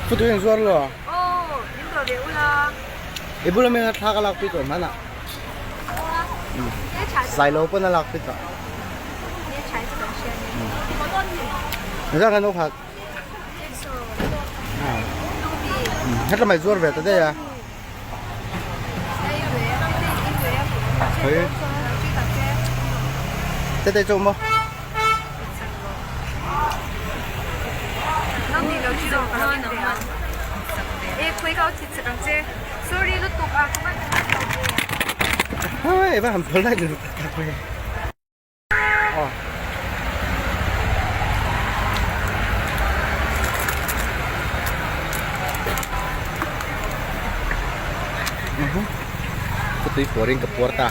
Futui an zuar lo a. I bula mi thla ka lak pui tawh hman ah. Zai lo pawn a lak pui tawh. Zan kan khat. Hetla mai zuar ve ta daih a. Te te chu maw. Hei va han phal lai ni tak mai. Aw. Ka tui puarin ka puar ta.